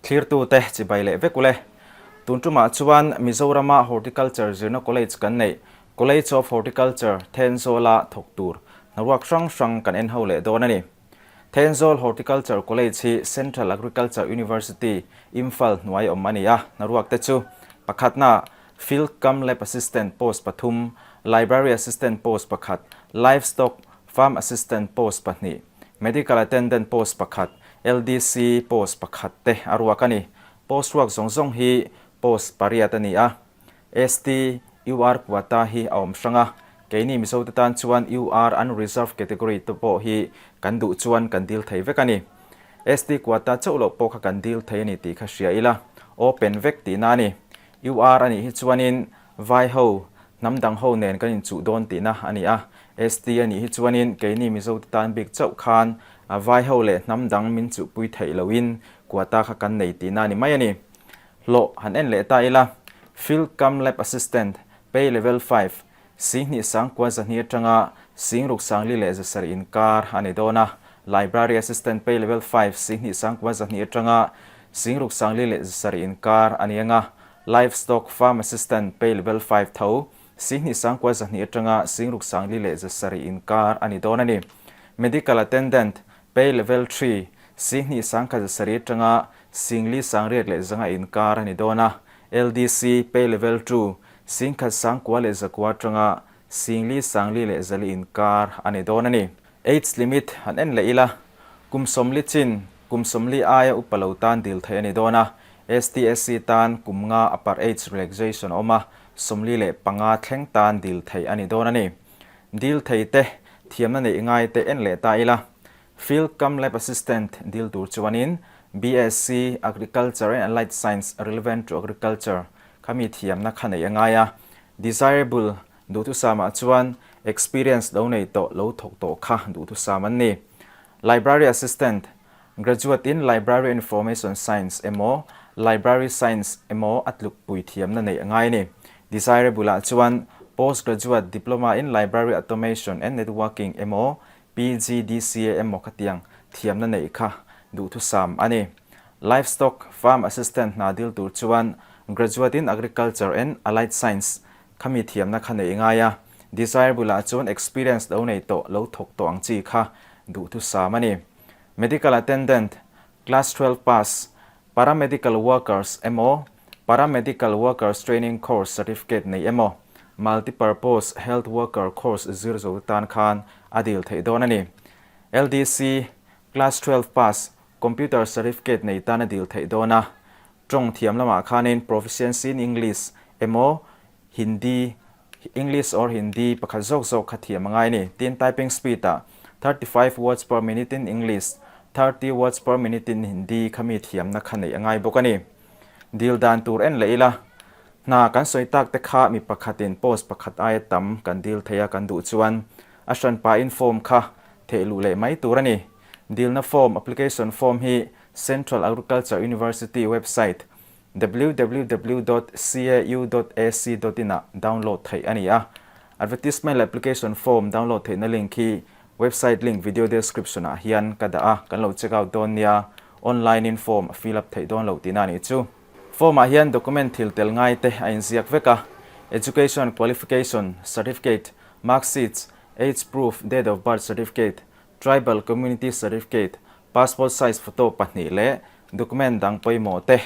Thlirtute chibai leh vek ule. Tun tumah chuan Mizorama Horticulture zirna college kan neih College of Horticulture Thenzawla thawk tur hnaruak hrang hrang kan en ho leh dawn a ni. Thenzawl Horticulture College hi Central Agriculture University, Imphal hnuai awm a ni a, hnaruak te chu pakhatna Field cum Lab Assistant post pathum, Library Assistant post pakhat, Livestock Farm Assistant post pahnih, Medical Attendant post pakhat, LDC post pakhat te a ruak a ni. Post ruak zawng zawng hi post pariat a ni a. ST, UR quota hi a awm hrang a, keini Mizote tan chuan UR unreserved category te pawh hi kan duh chuan kan dil thei vek a ni. ST quota chauh loh pawh kha kan dil thei a ni tih kha hria ila, open vek tihna a ni. UR a nih hi chuanin Vai ho, hnam dang ho nen kan inchuh dawn tihna a ni a, ST a nih hi chuanin keini Mizote tan bik chauh khan Vai ho leh hnam dang min chuhpui theih lohin quota kha kan nei tihna a ni mai a ni. Hlawh han en leh ta ila, Field cum Lab Assistant, Pay Level Five, Singhnih sangkua zahnih atanga Singruk sangli leh zasarih inkar a ni dawn a, Library Assistant Pay Level Five, Singhnih sangkua zahnih atanga Singruk sangli leh zasarih inkar a ni ang a, Livestock Farm Assistant Pay Level Five tho, Singhnih sangkua zahnih atanga Singruk sangli leh zasarih inkar a ni dawn a ni. Medical Attendant, Pay Level Three, Singhnih sangkhat zasarih atanga Singli sangriat leh zanga inkar a ni dawn a, LDC, Pay Level Two, Singkhat sangkua leh zakua atanga Singli sangli leh zali inkar a ni dawn a ni. Age limit han en leh ila, kum sawmli chin, kum sawmli aia upa lo tan dil theih a ni dawn a, STSC tan kum nga upper age relaxation a awm a, 45 thleng tan dil theih a ni dawn a ni. Dil thei te, thiamna neih ngai te en leh ta ila, Field cum Lab Assistant dil tur chuanin BSc Agriculture and Allied Science relevant to Agriculture kha mi thiamna kha neih a ngai a. Desirable duhthusamah chuan experience lo nei tawh lo thawk tawh kha duhthusam an ni. Library Assistant, Graduate in Library Information Science emaw Library Science emaw a tlukpui thiamna neih a ngai a ni. Desirable ah chuan Postgraduate Diploma in Library Automation and Networking emaw PGDCA emaw khatiang thiamna neih kha duhthusam a ni. Livestock Farm Assistant hna dil tur chuan Graduate in Agriculture and Allied Science khami thiamna kha neih ngai a, desirable ah chuan experience lo nei tawh lo thawk tawh ang chi kha duhthusam a ni. Medical Attendant, Class 12 pass, Paramedical Workers emaw Paramedical Workers Training Course Certificate nei emaw Multipurpose Health Worker Course zir zo tan khan a dil theih dawn a ni. LDC, Class 12 pass, Computer Certificate nei tan a dil theih dawn a. Tawng thiam lamah khanin Proficiency in English emaw Hindi, English or Hindi pakhat zawk zawk kha thiam a ngai a ni. Tin, typing speed ah 35 words per minute in English, 30 words per minute in Hindi kha mi thiamna kha neih a ngai bawk a ni. Dil dan tur en leh ila, hna kan sawi tak te kha mi pakhatin post pakhat aia tam kan dil thei a kan duh chuan a hranpain form kha theih luh leh mai tur a ni. Dilna form, application form, hi Central Agriculture University website www dot cau dot ac dot in ah download theih a ni a. Advertisement leh application form download theihna link hi website link video description ah hian ka dah a, kan lo check out dawn nia. Online in form a fill up theih dawn loh tihna a nih chu. Form ah hian document thil tel ngai te a inziak vek a, education qualification certificate, mark sheets, age proof, date of birth certificate, Tribal Community Certificate, Passport size photo pahnih leh document dang pawimawh te,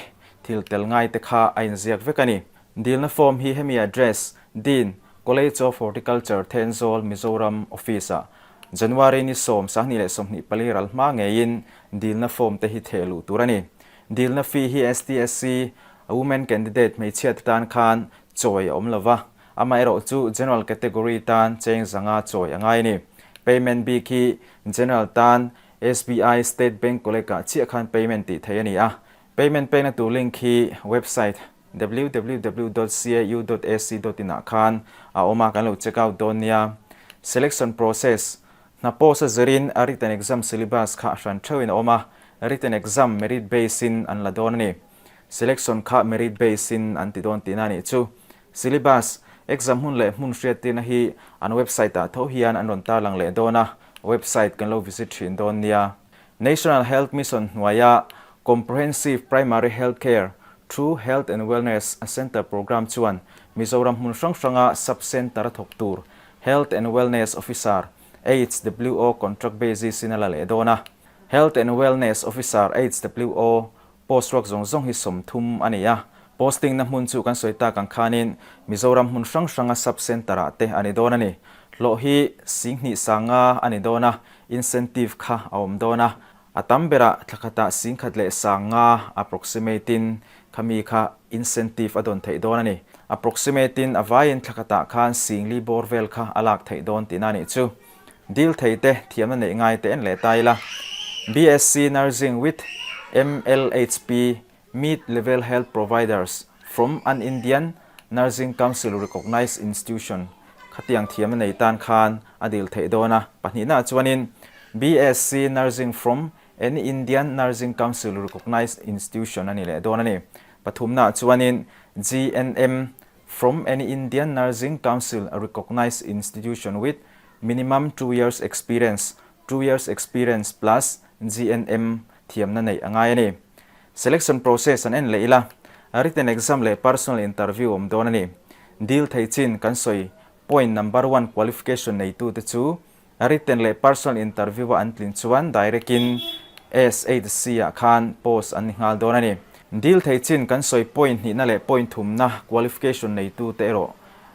thil tel ngai te kha a inziak vek a ni. Dilna form hi hemi address, Dean, College of Horticulture, Thenzawl, Mizoram, Office-ah January ni 10, 2024 ral hma ngeiin dilna form te hi theh luh tur a ni. Dilna fee hi STSC, a women candidate hmeichhia te tan khan chawi a awm lova, Amaherawh chu General category tan cheng zanga chawi a ngai a ni. Payment bik hi General tan SBI State Bank Collect ah chiah khan payment tih theih a ni a. Payment pekna tur link hi website www dot cau dot ac dot in ah khan a awm a, kan lo check out dawn nia. Selection process, Hna post a zirin a written exam syllabus kha a hran theuhin a awm a, written exam merit base in an la dawn a ni. Selection kha merit base in an ti dawn tihna a nih chu. Syllabus, Exam hmun leh hmun hriattirna hi an website ah tho hian an rawn tarlang leh dawn a, website kan lo visit thin dawn nia. National Health Mission hnuaia Comprehensive Primary Health Care through Health and Wellness Centre Programme chuan Mizoram hmun hrang hranga Sub Centre a thawk tur Health and Wellness Officer, HWO, contract basis in a la leh dawn a. Health and Wellness Officer, HWO, post ruak zawng zawng hi 30 a ni a. Posting na hmun chu kan sawi tak ang khanin Mizoram hmun hrang hranga Sub Centre ah te a ni dawn a ni. Hlawh hi 25 a ni dawn a, incentive kha a awm dawn a. A tam berah thla khatah 1500 approximate in khami kha incentive a dawn theih dawn a ni. Approximate in a vaiin thla khatah khan 4000 bawr vel kha a lak theih dawn tihna a nih chu. Dil thei te thiamna neih ngai te en leh ta ila. BSc Nursing with MLHP Mid Level Health Providers from an Indian Nursing Council Recognised Institution khatiang thiamna nei tan khan a dil theih dawn a. Pahnihnaah chuanin BSc Nursing from any Indian Nursing Council Recognised Institution a ni leh dawn a ni. Pathumnaah chuanin GNM from any Indian Nursing Council Recognised Institution with minimum 2 years experience, 2 years experience plus GNM thiamna neih a ngai a ni. Selection process an en leh ila, written exam leh personal interview awm dawn a ni. Dil thei chin kan sawi point number one qualification neitute chu written leh personal interview a an tlin chuan direct in SHC ah khan post an ni nghal dawn a ni. Dil thei chin kan sawi point hnihna leh point thumna qualification neitute erawh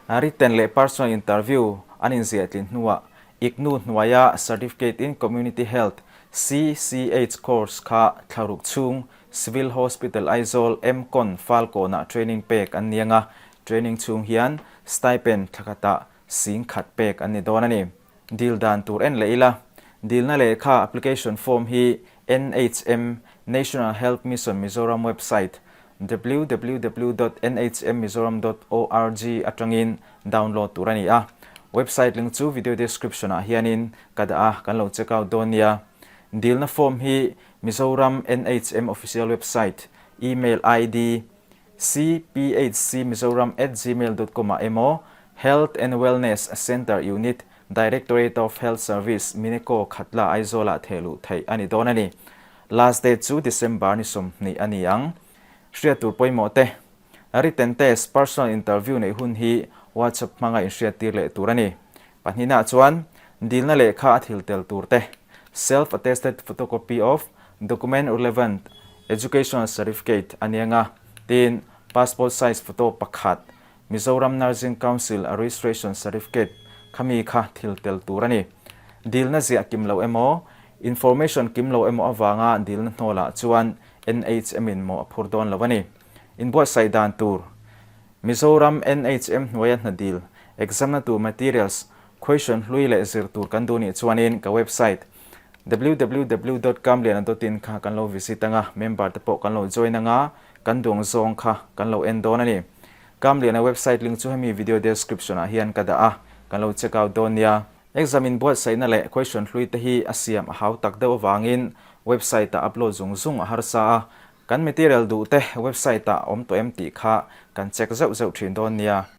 written leh personal interview an inziah tlin hnuah IGNOU hnuaia Certificate in Community Health, CCH, course kha thlaruk chhung Civil Hospital Aizawl MCON Falkawnah training pek an ni anga, training chhung hian stipend thlakhatah 10,000 pek an ni dawn a ni. Dil dan tur en leh ila, dilna lehkha application form hi NHM, National Health Mission Mizoram website www dot nhmmizoram dot org atangin download tur a ni a. Website link chu video description ah hianin ka dah a, kan lo check out dawn nia. Dilna form hi Mizoram NHM official website, email ID, cphcmizoram at gmail dot com ah emaw Health and Wellness Centre Unit, Directorate of Health Service, Mineco, Khatla, Aizawl ah thehluh theih a ni dawn a ni. Last date chu December ni 20 a ni ang. Hriat tur pawimawh te, Written test, personal interview neih hun hi WhatsApp hmanga inhriat tir leh tur a ni. Pahnihnaah chuan dilna lehkha a thil tel tur te, self-attested photocopy of document relevant educational certificate a ni anga, tin passport size photo pakhat, Mizoram Nursing Council a registration certificate khami kha thil tel tur a ni. Dilna ziah kim lo emaw, information kim lo emaw avanga dilna hnawlah chuan NHM in mawh a phur dawn lo a ni. Inbuatsaih dan tur, Mizoram NHM hnuaia hna dil, exam na tur materials, question hlui leh zir tur kan duh nih chuanin ka website www dot kamliana dot in kha kan lo visit anga, member te pawh kan lo join anga, kan duang zawng kha kan lo en dawn a ni. Kamliana website link chu hemi video description ah hian ka dah a, kan lo check out dawn nia. Exam inbuatsaihna leh question hlui te hi a siam a hau tak deuh avangin website ah upload zung zung a harsa a, kan material duh te website ah awm tawh em tih kha kan check zeuh zeuh thin dawn nia.